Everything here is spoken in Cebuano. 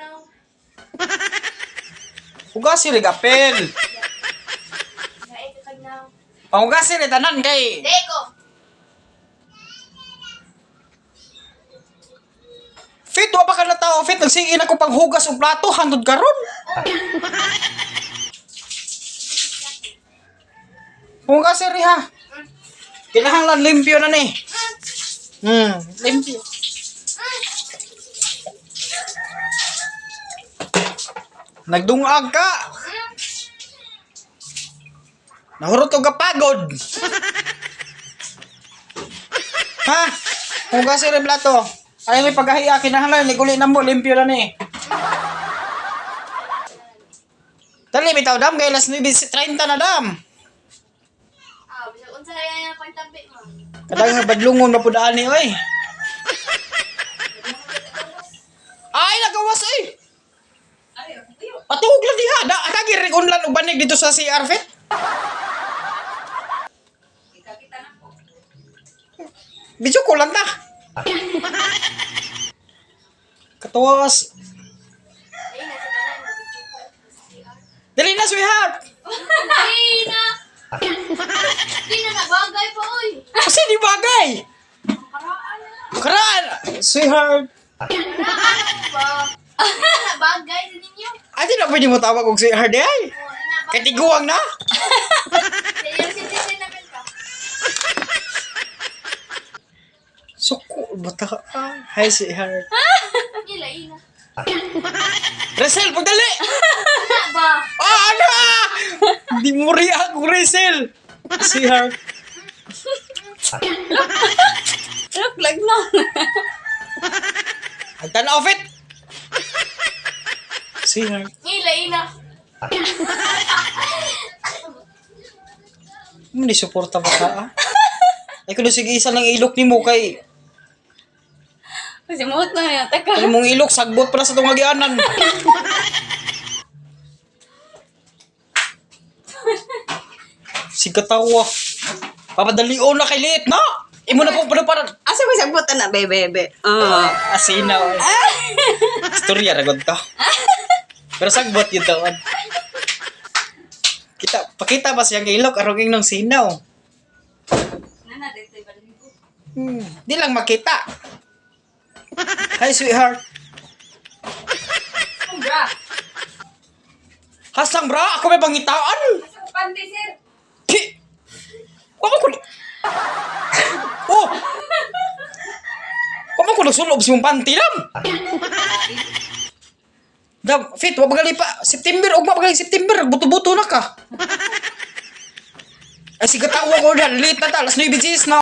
Tagnaw. Hugasi rin apel. Lain ka tagnaw. Panghugasi rin tanan kay. Deko. Fit, wa pa ka na tao, fit. Nagsigin ako panghugas og plato, hangtod karon. Hugasi rin ha. Kinahanglan limpyo na ni. Limpyo. Nagdungag ka. Nahurot og pagod. Ha? Hugasi rin plato. Ay, may paghahiya, kinahanglan, liguli na mo, limpyo na ni. Dali, bitaw dam, kay alas 9:30 na dam. Ah, bisag unsa kaya yung pagtabi mo? Kadang nga badlungon na pudaan ni, oy. Ay, nagawas, oy. Patuhog lang diha. Da, atagi rin unlan og banig dito sa CR fit. Video ko lang ta. Katuwas. Ay, nasa tanan mo video ko. Sa CR. Dali na, sweetheart. Di na. Di na nabagay pa oy. Kasi di bagay. Karaan na. Karaan. Sweetheart. Karaan ba? Di na nabagay sa ninyo. Ay, di na pwede mo tawag og sweetheart di ay. Oh, di na Kay tiguang na. Senior citizen na ka. Suko, bata ka. Ah, hi, sweetheart. Di lain na. Resel, pagdali! Ana ba? Ah, ano? Di mo rin ako, Resel. Sweetheart. Look like na. Ang tanaw, fit! Sweetheart. Di lain na. Hindi suporta ba ka, ah? Ay, kuno sige, isa lang ilok ni mo kay... Kasi muot na yata ka. Kay mong ilok, sagbot pala sa tungagianan. Sigatawa. Papadalion na kay liit na! Imo na po pala para... Asa may sagbot ana, bebe, bebe. Ah. Asina. Oy. Istorya ra gud to. Pero sagbot yun taon. Kita, pakita ba siyang ilok arong ingnong sinaw? Nana dito ibalhin ko. Di lang makita. Hi, sweetheart. Bra. Hasang bra, ako may pangitaan. Pandi sir. Ki. Wa ko ni. Oh. Wa man ko nagsulob si mong panty dam. Dam, fit, wa pagali pa. September, ugma pagali September, buto-buto na ka. Ay, sige, tawa ko na. Late na ta. Alas 9:10 na.